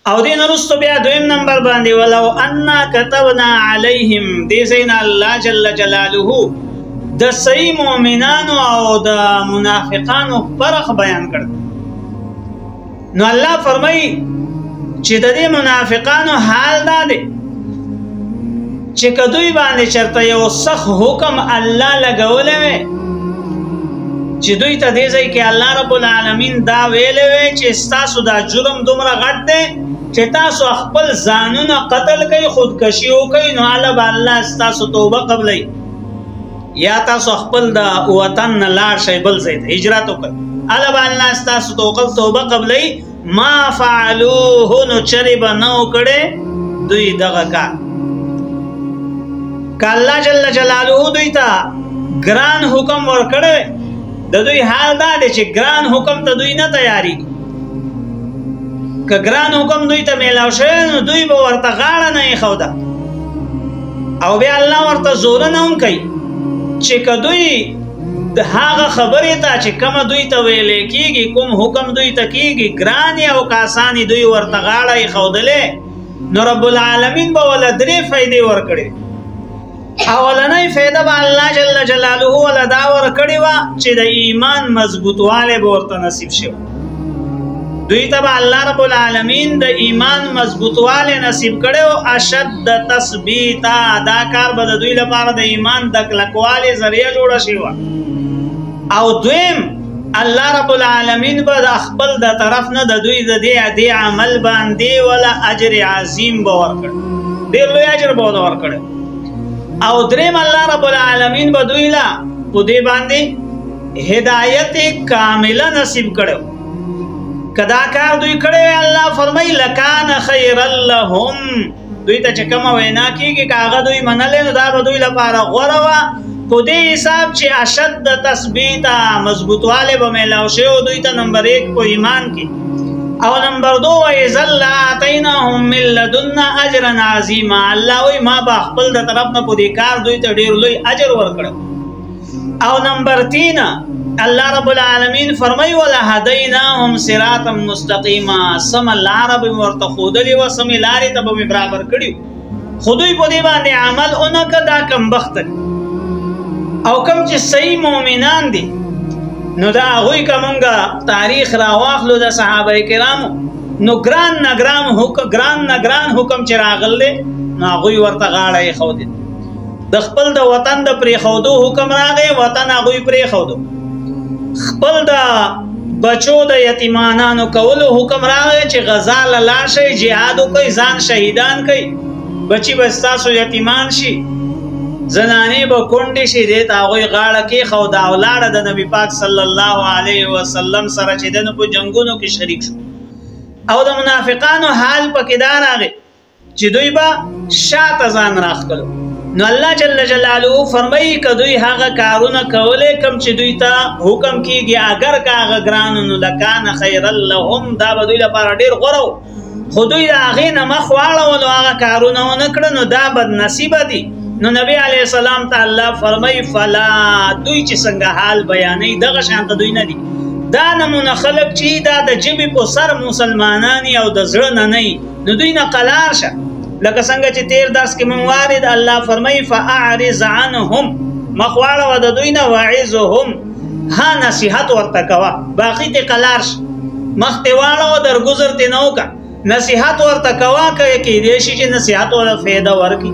او دین وروسته بیا دویم نمبر باندې ولو انا كتبنا عليهم، دې ځای نه الله جل جلاله د صحیح مؤمنانو او د منافقانو فرق بیان کړ. نو الله فرمایي چې د دې منافقانو حال دا دی چې که دوی باندې چېرته یو سخت حکم الله لګولی وی، چې دوی ته دې ځای کې الله رب العالمین دا ویلی وی چې ستاسو دا جرم دومره غټ دی چې تاسو خپل ځانونه قتل کوئ، خودکشي وکئ، نو هله به الله ستاسو توبه قبلوي، یا تاسو خپل د وطن نه لاړ شئ بل ځای ته هجرت وکړئ، هله به الله ستاسو توبه قبلوي. ما فعلوه، نو چرې به نه وکړي دوی دغه کار. که الله جل جلاله دوی ته ګران حکم ورکړی، د دوی حال دا دی چې ګران حکم ته دوی نه تیاریږي. که ګران حکم دوی ته میلاو شوی نو دوی به ورته غاړه نه ایښوده، او بیا الله ورته زورونه هم کوي چې که دوی د هغه خبرې ته چې کومه دوی ته ویلی کېږي، کوم حکم دوی ته کېږي، ګرانې او که اسانې دوی ورته غاړه ایښودلې، نو رب العالمین به وله درې فایدې ورکړي. اولنۍ فایده به الله جل جلاله وله دا ورکړې وه چې د ایمان مضبوطوالی به ورته نصیب شي. دوی ته به الله رب العالمین د ایمان مضبوطوالی نصیب کړی او اشد تثبیتا، دا کار به د دوی لپاره د ایمان د کلکوالي ذریعه جوړه شوې وه. او دویم، الله رب العالمین به د خپل د طرف نه د دوی د دې عمل باندې وله اجر عظیم به ورکړي، ډېر لوی اجر به ورته ورکړي. او دریم، الله رب العالمین به دوی له په دې باندې هدایت کامله نصیب کړو. که دا کار دوی کړی وی، الله فرمایي لکان خیرا لهم، دوی ته چې کومه وینا کېږي که هغه دوی منلی نو دا به دوی لپاره غوره وه، په دې حساب چې اشد تثبیتا، مضبوطوالی به میلاو شوی و دوی ته نمبر 1 په ایمان کې، او نمبر 2 وإذا لآتیناهم من لدنا اجرا عظیما، الله وایي ما به خپل د طرف نه په دې کار دوی ته ډېر لوی اجر ورکړی. او نمبر 3 الله رب العالمین فرمایي ولهدیناهم صراطا مستقیما، سمه لاره به مې ورته ښودلې وه، سمې لارې ته به مې برابر کړي، خو دوی په دې باندې عمل ونه کړ، دا کمبخته دي. او کوم چې صحیح مؤمنان دي نو دا هغوی که مونږه تاریخ راواخلو د صحابه کرامو، نو ګران نه ګران حکم، ګران نه ګران حکم چې راغلی نو هغوی ورته غاړه ایښودې. د خپل د وطن د پرېښودو حکم راغی، وطن هغوی پرېښودو. خپل د بچو د یتیمانانو کولو حکم راغی چې غزا له لاړ شئ، جهاد وکړئ، ځان شهیدان کړئ، بچي به ستاسو یتیمان شي، زنانې به کونډې شي. دې ته هغوی غاړه کېښوده او لاړه د نبي پاک صلی الله علیه وسلم سره چې دی نو په جنګونو کې شریک شو. او د منافقانو حال پکې دا راغی چې دوی به شاته ځان راښکلو. نو الله جل جلاله فرمایي که دوی هغه کارونه کولی کوم چې دوی ته حکم کیږي، اګر که هغه ګرانو نو لکان خیرا لهم، دا به دوی لپاره ډېر غوره و، خو دوی د هغې نه مخ واړولو، هغه کارونه ونه کړه، نو دا بدنصیبه دي. نو نبی علیه السلام ته الله فرمایي فلا، دوی چې څنګه حال بیانوي دغه شان ته دوی نه دي. دا نمونه خلک چې دا د ژبې په سر مسلمانان او د زړه نه نه، نو دوی نه قلار شه. لکه څنګه چې تیر درس کې مونږ وارد، الله فرمایي فاعرض عنهم، مخ واړوه د دوی نه، وعظهم، ها نصیحت ورته کوه، باقي ته قلار شه، مخ ته واړوه، درګذر ته نه وکړه، نصیحت ورته کوه، که کېدای شي چې نصیحت ورته فایده ورکړي.